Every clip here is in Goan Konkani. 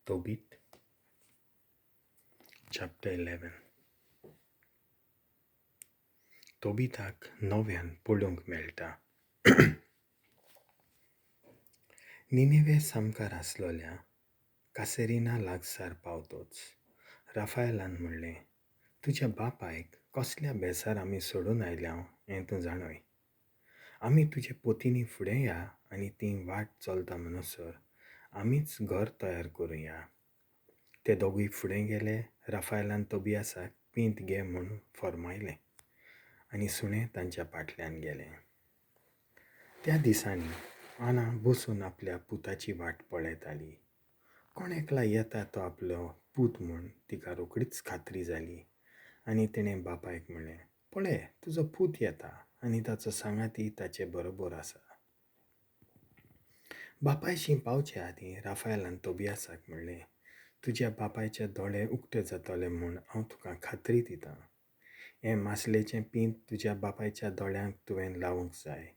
Tobit chapter 11. तोबिताक नव्यान पळोवंक मेळटा. निनेवे सामकार आसलोल्या कासेरिना लागसार पावतोच राफायलान म्हणलें, तुज्या बापायक कसल्या बेसार आमी सोडून आयल्यांव हें तूं जाणूय. आमी तुजे पोतींनी फुडें या आनी तीं वाट चलता म्हणसर आमीच घर तयार करुया. ते दोगूय फुडें गेले. राफायलान तोबियासाक पींत घे म्हूण फर्मायलें आनी सुणें तांच्या फाटल्यान गेलें. त्या दिसांनी आना बसून आपल्या पुताची वाट पळयताली. कोण एकला येता तो आपलो पूत म्हूण तिका रोखडीच खात्री जाली आनी तिणें बापायक म्हणलें, पळय, तुजो पूत येता आनी ताचो सांगाती ताचे बरोबर आसा. बापायशी पावचे आदीं राफायलान तोबियासाक म्हणलें, तुज्या बापायचे दोळे उक्ते जातले म्हूण हांव तुका खात्री दितां. हें मासलेचें पींत तुज्या बापायच्या दोळ्यांक तुवें लावंक जाय.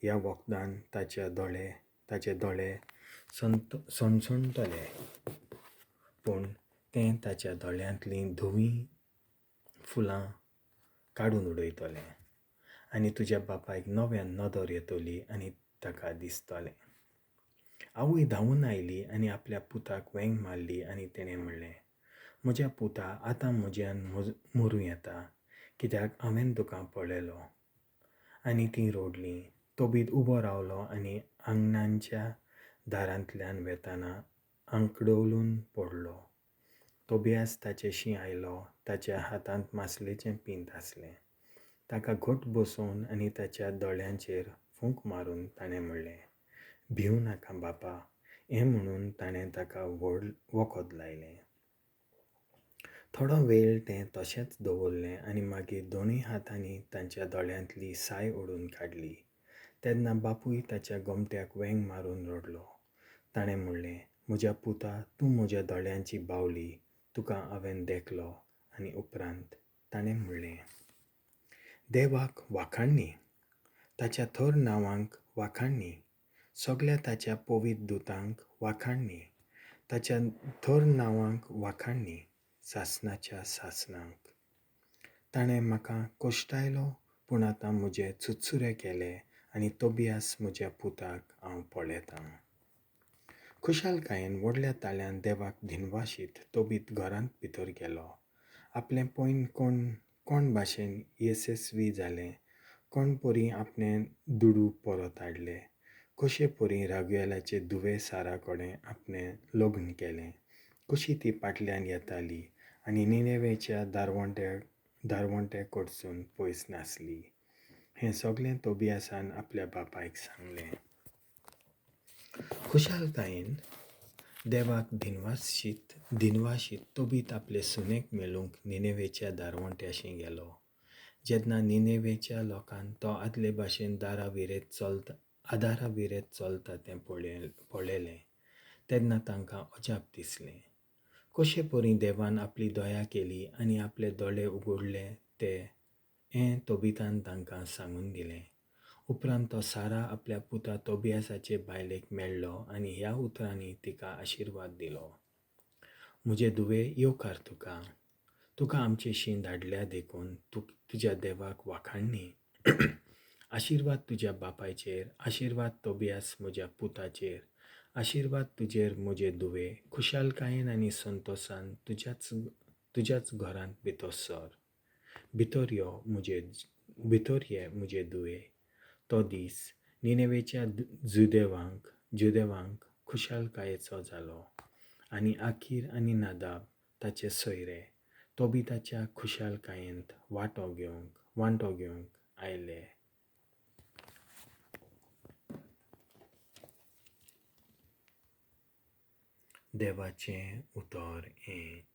ह्या वखदान ताचे दोळे सणसणटले, पूण तें ताच्या दोळ्यांतलीं धवीं फुलां काडून उडयतलें आनी तुज्या बापायक नव्यान नदर येतली आनी ताका दिसतलें. आवय धांवून आयली आनी आपल्या पुताक वेंग मारली आनी तिणें म्हणलें, म्हज्या पुता, आतां म्हज्यान मरूं येता, कित्याक हांवें तुका पळयलो. आनी तीं रडलीं. तोबीत उबो रावलो आनी आंगणाच्या दारांतल्यान वेताना आंकडवलून पडलो. तोबियास ताचेशी आयलो. ताच्या हातांत मासलेचें पींत आसलें. ताका घट बसोवन आनी ताच्या दोळ्यांचेर फूंक मारून ताणें म्हणलें, भिवं नाका बापा. हें म्हणून ताणें ताका व्हड वखद लायलें. थोडो वेळ तें तशेंच दवरलें आनी मागीर दोनूय हातांनी तांच्या दोळ्यांतली साय ओडून काडली. तेन्ना बापूय ताच्या गोमट्याक वेंग मारून रडलो. ताणें म्हणलें, म्हज्या पुता, तूं म्हज्या दोळ्यांची बावली, तुका हांवें देखलो. आनी उपरांत ताणें म्हणलें, देवाक वाखाणणी, ताच्या थर नांवांक वाखाणणी, सगल्या ताच्या पवित्र दुतांक वाखाणणी, ताच्या थर नांवांक वाखाणणी, सासणाच्या सासणांक. ताणें म्हाका कश्टायलो, पूण आतां म्हजे चुरचुरे केले आनी तोबियास म्हज्या पुताक हांव पळयतां. खुशालकायेन व्हडल्या ताळ्यान देवाक धिनवाशीत तोबीत घरांत भितर गेलो. आपलें पयन कोण भाशेन येसस्वी जालें, कोण परी आपणें दुडू परत हाडले, कशे परी रागुएलाचे धुवे सारा कडेन आपणें लग्न केलें, कशी ती फाटल्यान येताली आनी निनेवेच्या दारवंट्या कडसून पयस नासली, हें सगलें तोबियासान आपल्या बापायक सांगलें. खुशालकायेन देवाक धिनवाशीत तोबीत आपले सुनेक मेळूंक निनेवेच्या दारवंट्याशी गेलो. जेन्ना निनेवेच्या लोकान तो आदले भाशेन आदारा विरेत चलता तें पळयलें तेन्ना तांकां अजाप दिसलें. कशे परी देवान आपली दया केली आनी आपले दोळे उगडले ते हें तोबितान तांकां सांगून दिलें. उपरांत तो सारा आपल्या पुता तोबियासाचे बायलेक मेळ्ळो आनी ह्या उतरांनी तिका आशिर्वाद दिलो, म्हजे धुवे, येवकार तुका. तुका आमचेशी धाडल्या देखून तुज्या देवाक वाखाणणी. आशिर्वाद तुज्या बापायचेर, आशिर्वाद तोबियास म्हज्या पुताचेर, आशिर्वाद तुजेर म्हजे धुवे. खुशालकायेन आनी संतोसान तुज्याच घरांत भितर सर. भितर ये म्हजे धुवे. तो दीस निनेवेच्या जुदेवांक खुशालकायेचो जालो आनी आखीर आनी नादाब ताचे सोयरे तोबिताच्या खुशालकायेंत वांटो घेवंक आयले. देवाचें उतर हें.